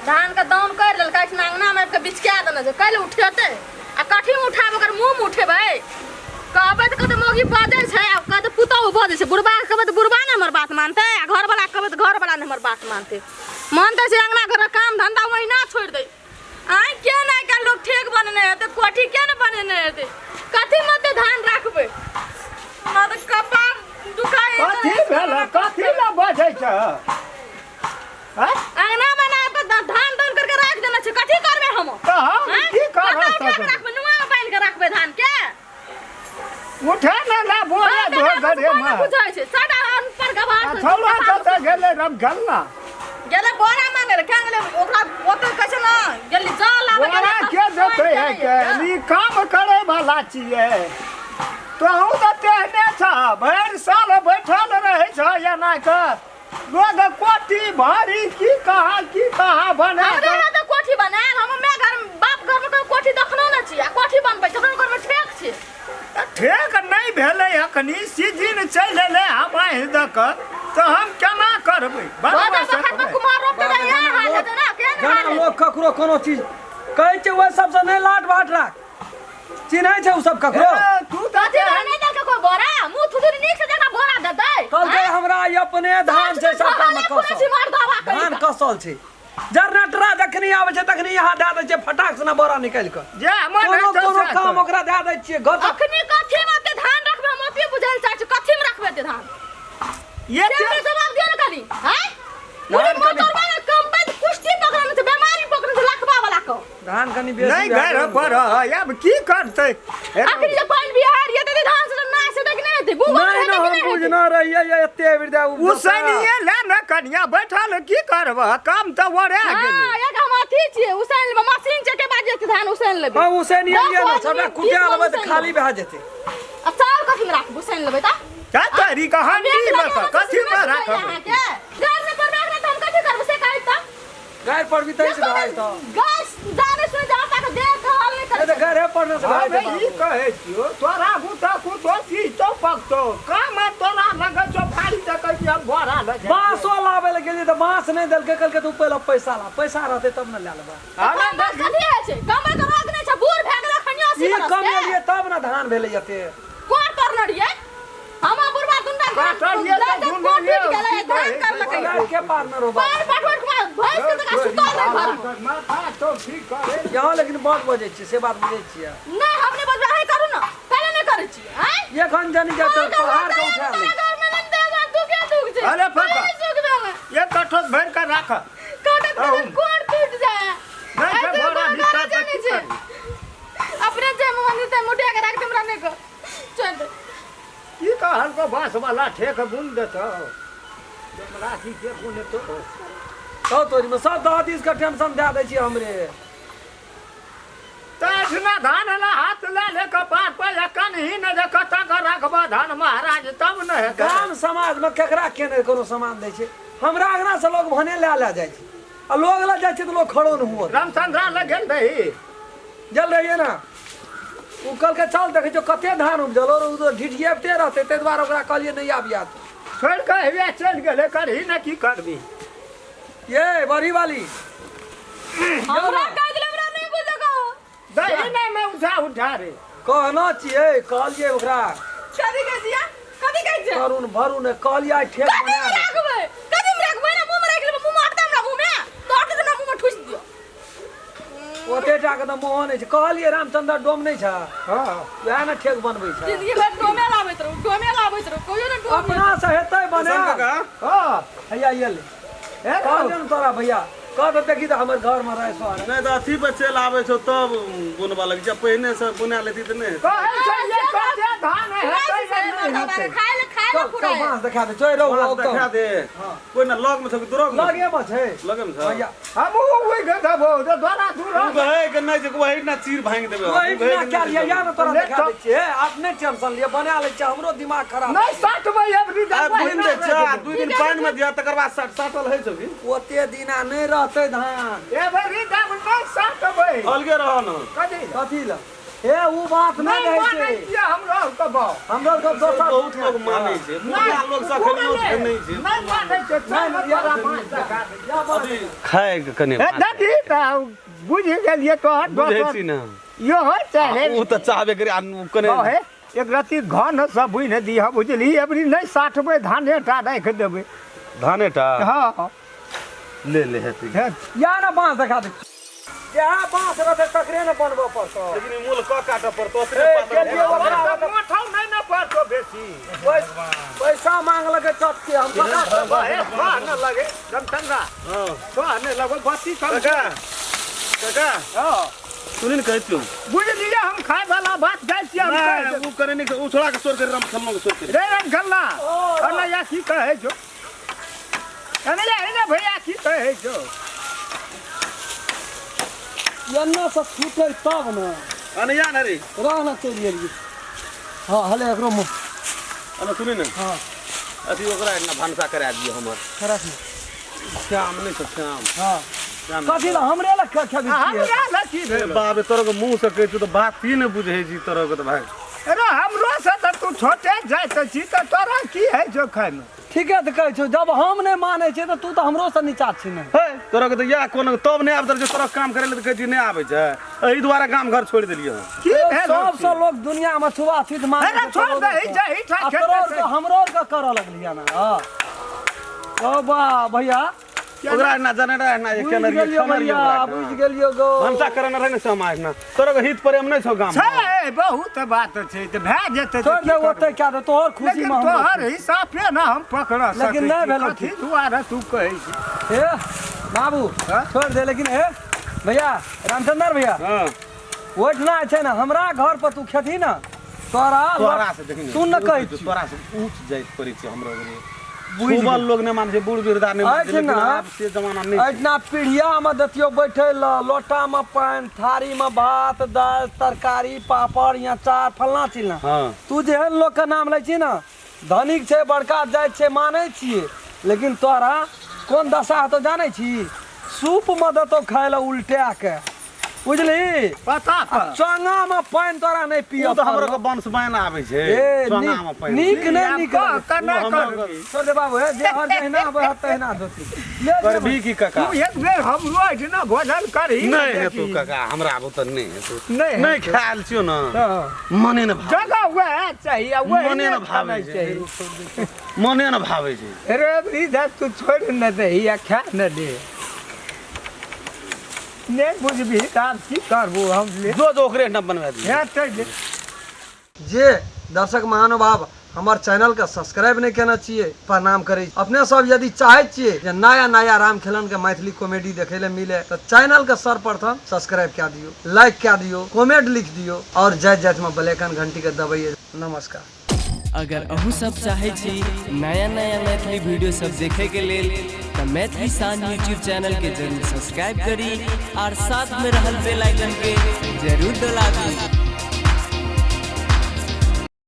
धान के दाउन कर लेलकै, एहिठिना अङ्गनामे आबि कऽ बिछका देने छै। काल्हि उठेतै आ कथीमे उठाबे? ओकर मुँहमे उठेबै? कहबै तऽ कहतै मौगी बजै छै, आ कहतै पुतहु बजै छै। बुढ़बा के कहबै तऽ बुढ़बा ने हमर बात मानतै, आ घरवला के कहबै तऽ घरवला ने हमर बात मानतै। मन तऽ छै अङ्गना घरक काम धन्धा ओहिना छोड़ि दै। आइ के ने आइ काल्हि लोक ठेक बनेने हेतै, कोठी के ने बनेने हेतै? कथी मते धान राखबै? हमरा तऽ कपार दुखाइ। कथी भेल? कथी लए बजै छ? आँय? अंगना बना के धान दान करके राख देने छै, कथी करबै हम? तऽ हम आँय? की करब? कतऽ उठा के सकबै? राखबै? नुआ में बान्हि के राखबै धान के? उठा ने ला बोरा हाँ, धो बेटा, घरे कोई में। नहि बुझै छै, सदा अनपढ़ गवार आ छै। छौड़ा कतऽ गेलै? रम गल्ला गेलै बोरा मांगे रे, केना गेलै? ओकरा ओतऽ कहै छै ने, गेली जल आबै गेलै। बोरा के देतै? है के ई काम करे वाला छियै। तोहू तऽ तेहने छ, भरि साल बैठल रहै छ एना कऽ। लोग कोठी भारी की कहाँ की कहाँ बना। हमरे यहाँ तऽ कोठी बनायल, हम माय घर बाप घर में कोई कोठी देखनो नहि छी, आ कोठी बनबै छै? घर में ठेक छै। ठेक नहि भेलै, अखनी सीजन चलि एलै। हम आहि दऽ कऽ तऽ हम केना करबै? बनबा बजा बखत में सकबै? कुमार रोपते तऽ इएह हाल हेतै ने? केहन जेना हाल हेतै? लोक ककरो कोनो चीज कहै छै, ओहि सबसँ नहि लाट बाट राख। चिन्है छै ओ सब ककरो? ए, तू तऽ कथी रहै? नहि देलकै कोई बोरा? मुँह थुथुरी नीक से जेना बोरा देतै। कहलकै हमरा ई अपने धान छै सबटा मे फसल कसल, धान कसल छै। जनरेटरा जखनी आबै छै तखनी यहाँ दए दै छै फटाक से बोरा निकालि कऽ। जे मन कोनो हेतौ कोनो सएह काम कर। ओकरा दए दै छियै घर पर। अखनी कथी में ओते धान रखबै? हम ओते बुझै लए चाहै छी, कथी में रखबै एते धान? ये से हमरा जवाब दिअ ने कनी। हैं मुड़ी धान कनी- मोटर वाला कम्पैत कुश्ती पकड़ने छै, बीमारी पकड़ने छै लखबा वाला को। धान कनी बेसी नहि भए घर गेलै। पर आब की करतै? अखनी जे पानि बिहार ये तऽ धान से नाश हेतै कि नहि हेतै? गुगल नहि हेतै ने कि हम नहि हेतै? बुझना रहियै ये एते वृद्धा उसनिए ले ने कनिया, बैठल की करब? काम तऽ ओरा गेलै। हाँ, एक हम अथी छियै, उसैन लेबै मशीन छै के बाजे धान उसैन लेबै। हँ, उसैनिए दस लिअ ने आदमी, सबटा 20 कुटिया गो लेबै तऽ उसैन खाली लेबै। भए जेतै। आ चाउर कथी में राखबू? उसैन लेबै तऽ का तरी के हंडी में कऽ कथी में राखब? अहाँके घर में परबाक नहि तऽ हम कथी करबै से कहै तऽ। गारि पर भी तै से भए जेतौ। गैस जाने सुन जाता के देख हाल नहीं नहि करे। तऽ गारिहे पड़ने से भए हमे जेतौ। ई कहै छियौ, तोरा बुता कुछो चीज तो पकतो काम तोरा लगै छौ फाड़ि सकै छी, हम बोरा लऽ जाइ। बाँसो लाबै लए गेलियै तऽ बाँस नहि देलकै, कहलकै तू पहिले पैसा ला, पैसा रहतै तब ने लए लेबै। हमे कम बस कथी होइ छै? कमै के रोग नहि छै? बूढ़ भए गेल अखनियो 80 ई बरस के। कमेलियै तब ने धान भेलै एते। कोर तरने रहियै हम बुढ़बा दुंडा काटलियै तऽ कोर दुनू टूटि गेलै, की धान कहै करलकै। गाय के पारने रहो पानि पटबैत के भैंस के जकाँ सुतल रहै घर में। माथा तो ठीक करे। यहाँ लेकिन बड़ बजै छियै से बात बुझै छियै? नहि, हम नहि बजबै, अहीं करू ने। पहिले नहि करै छियै आँय? एखन जनी जाय तऽ पहाड़ के उठा लै। घर में नहि देबै, दुखे दुख छै। अरे फका। नहि सुख भेलै। एक कठोत भरि कऽ राख। काटत काटत कोर टूटि जाय। नहि छै ऐसे बोरा कोन भीतर करै तऽ छै, की नहि छै। करबै? अपने जे मन ते मुटिया के राख दे, हमरा नहि कह, चल दे। की कहल को बाँस वाला ठेक बुन देतौ, राखी के बुन तो। तौ तोरीमे सब दह दिस के टेंशन दए दै छियै हमरे। तखना धान ला हाथ ले ले कपार पर कनही ने जे कतऽ के रखबह धान महाराज, तब ने हेतै। गाम समाजमे केकरा के नहि कोनो सामान दै छै। हमरा अङ्गनासँ लोग भने लए लए जाइ छै, आ लोग लए जाइ छै तऽ लोग खड़ो नहि हुअ। रामचंद्रा लग गेल रही? गेल रहियै ने। ओ कहलकै चल देखै छियौ कते धान उपजल, और ओ तऽ ढिढियबिते रहतै, ताहि दुआरे ओकरा कहलियै नहि आबिया तू। छोड़ि कऽ हेबे चलि गेलै, करही ने की करबी? ये बड़ी वाली। हमरा कहि देले, हमरा नहि बुझल कहो। दही नहि में उठा उठा रे। कहना छियै, कहलियै ओकरा। कथी कहै छियै? कथी कहै छियै? तरुण भरुण कहलियै आइ ठेक कथी बना में दे। राखबै? कथी में राखबै ने? मुँह में राखि लेबै, मुँह में अटतै? हमरा मुँह में तो अटतै तऽ हमरा मुँह में ठुसि दियौ। ओते टा के तऽ मोह नहि छै। कहलियै रामचंद्र डोम नहि छै? हँ। वएह ने ठेक बनबै छै। जिंदगी भरि डोमे लाबैत रहू, डोमे लाबैत रहू, कहियो ने डोम। अपना से हेतै बना। काका। हँ। हैया ये ले। हे। कहलियै ने तोरा भैया कह तऽ देखी तऽ हमर घर में रहै सोहर। नहि तऽ अथी पर चलि आबै छौ तब बुनबा लगै छै, पहिने से बुना लेती तऽ नहि हेतै। कहै छै जे कते धान हेतै या नहि हेतै। खाय ले, खाय ले। चल पूरा चल, बाँस देखा दे चल रौ। बाँस औ देखा दे। कोइ ना लग में छौ कि दूरक में? लगे में छै। लगे में छौ। भैया। हमहूँ उगि देबौ जे तोरा दूर। उगै के नहि छै, वही ना चीर भांगि देबै। वही उगै के ना नहि क्या छै। लिया या ना तोरा ले देखा तो। दै छियै। अपने टेंशन लिअ, बना लै छियै, हमरो दिमाग खराब। नहि सटबै एबरी। आइ बुनि दै छै आ 2 दिन पानि मे दिया, तकर बाद साटल होइ छौ की? ओते दिना नहि रहतै धान। एबरी देब नहि सटबै। अलगे रह न। कथी? कथी लए? ए उ बात नहि नहि रहै मानै छै। छियै हमरो के बाप। हमरो के दोसर बहुत लोग मानै छै, मुर्गा लोग सब खलियो नहि छै। नहि मानै छै, चल नहि, तोरा माछ देखा दै छियौ। अभी खाय के कने हे दादी, तऽ बुझि गेलियै तोहर बुझै दोसर छी ने। इहो चाहे ओ तऽ चाहबे करी आ कने कहे एक रत्ती घन सब बुझि दिह बुझली, अबरी नहि साठबै धाने टा राखि देबै। धाने टा? हँ। ले ले हेतै। हे। या ने बाँस देखा दे, जएह बाँस रहतै तकरे ने बनबऽ पड़तौ। लेकिन ई मूल कऽ काटऽ पड़तौ। ए, गेलियै ओकरा। तऽ मोठौ नहि ने पड़तौ बेसी। पैसा मांगलकै चटके, हम ककरा देबै? हे, सह ने लगे रामचंद्रा, सह ने लगो बत्ती कम। काका काका। हँ। सुनी ने, कहै छियौ। बुझलियै, हम खाय वाला बात जाइ छियै हम नहि, कहि देबै। ओ कने नहि, ओ छोड़ा के सोर करी, राम खेलनो के सोर करी। रे रामखल्ला, अनैया की कहै छौ? अनैया हे ने भैया की कहै छौ? एन्ना से छूटै तब ने। अनैया ने रे। रह ने, चलि गेलियै। हँ, हले एकरो मुँह। अने सुनी ने। हँ। अथी ओकरा एना भनसा करा दियौ हमर। खराब ने। श्याम नहि छौ श्याम? हँ। श्याम। कथी लए? हमरे लए खेबी छियै? हमरा लए की भेल? बाप रे, तोरा के मुँह से कहै छियौ तऽ बात ही नहि बुझै छी तोरा के तऽ भाय। अरे हमरो से तऽ तू छोटे जाइत छी, तऽ तोरा की होइ छौ खायमे? ठीके तऽ कहै छौ, जब हम नहि मानै छियै तऽ तू तऽ हमरो से नीचा छी ने। हे, तोरा के तऽ इएह कोनो तब नहि आबि छै, तोरा काम करै लए तऽ कहै छी नहि आबै छै, एहि दुआरे गाम घर छोड़ि देलियै हँ। की भेल? सबसँ लोक दुनिया मे छुआ छूत मानै अरे छै, छोड़ तोरो दही, के। जाही ठा आ खेतै तोरो से। के हमरो के करऽ लगलियै ने। हँ ओ बा भैया। ओकरा एना जने रहे एना बुझि केने रहियै, गेलियौ खेने रहियै भैया। ओकरा एना। बुझि गेलियौ गो। भनसा करे ने रहै ने श्याम एना तोरा के हित प्रेम नहि छौ गाम मे। छै, बहुत बात छै, तऽ भए जेतै तऽ छोड़ की दे करबै? ओते क्या दे, तोहर खुशी लेकिन मे हमरो तोहर हिसाबे ने हम पकड़ लेकिन सकै नहि छी। भेलौ कथी ठीक। दुआरे तू कहै छी? हे बाबू। हाँ? छोड़ दे, लेकिन हे भैया रामचंद्र भैया। हँ। ओहिठिना छै ने हमरा घर पर तू खेतही ने तोरा तोरा से देखी ने, सुन ने कहै छी। तोरा से ऊँच जाइत पड़ै छै हमरो रे। बुझि सुबह लोग नहि मानै छै, बूढ़ वृद्धा नहि मानै छै, अछि लेकिन ने। आब से जमाना नहि छै। एहिठिना पीढ़ियामे देतियौ बैठे लए, लोटामे पानि, थारीमे भात दालि तरकारी पापड़ अचार फल्लाँ चिल्लाँ। हँ। तू जेहन लोकके नाम लै छी ने, धनिक छै, बड़का जाति छै, मानै छियै, लेकिन तोरा कोन दशा हेतौ जानै छी? सूपमे देतौ खाय लए उल्टा के, बुझली? पता आ पर चंगामे पानि तोरा नहि पियऽ ओ तऽ हमरो पड़तौ। के वंश बयान आबै छै। ए चंगामे पानि। नीक नहि नीक कह लगै। केना ओ हमरो करबी? छोड़ दे बाबू, हे जे हर जहिना आबै हत तहिना धोती ले जेबै। करबी की काका? तू एक बेर हमरो एहिठिना भोजन करही ने। नहि हेतौ देखी। काका, हमरा आब तऽ नहि हेतौ। नहि नहि हेतौ। खायल छियौ ने। हँ। मने ने भावे। जगह वएह चाही आ वही मने ने खाना भावे छै। चाही। मने ने भावे छै। रे वृद्ध, तू छोड़ि ने दही आ खा ने दे। नहि बुझबही तऽ आब की करबो हम ले। जो जो ओकरे न बनवा दियौ। हेतै जे। जे दर्शक महानुभाव हमर चैनलके सब्सक्राइब नहि केने छियै, प्रणाम करै छी। अपने सब यदि चाहै छियै जे नया नया राम खेलन के मैथिली कॉमेडी देखै लए मिले तऽ चैनलके सर्वप्रथम सब्सक्राइब कए दियौ, लाइक कए दियौ, कमेंट लिख दियौ और जाइत जाइत मे बेल आइकन घंटी के दबैयै। नमस्कार। अगर अहूँ सब चाहै छी नया नया मैथिली वीडियो सब देखे के लेल तऽ मैथिली शान यूट्यूब चैनल के जरूर सब्सक्राइब करी और साथ में रहल बेल आइकन के जरूर दबाबी।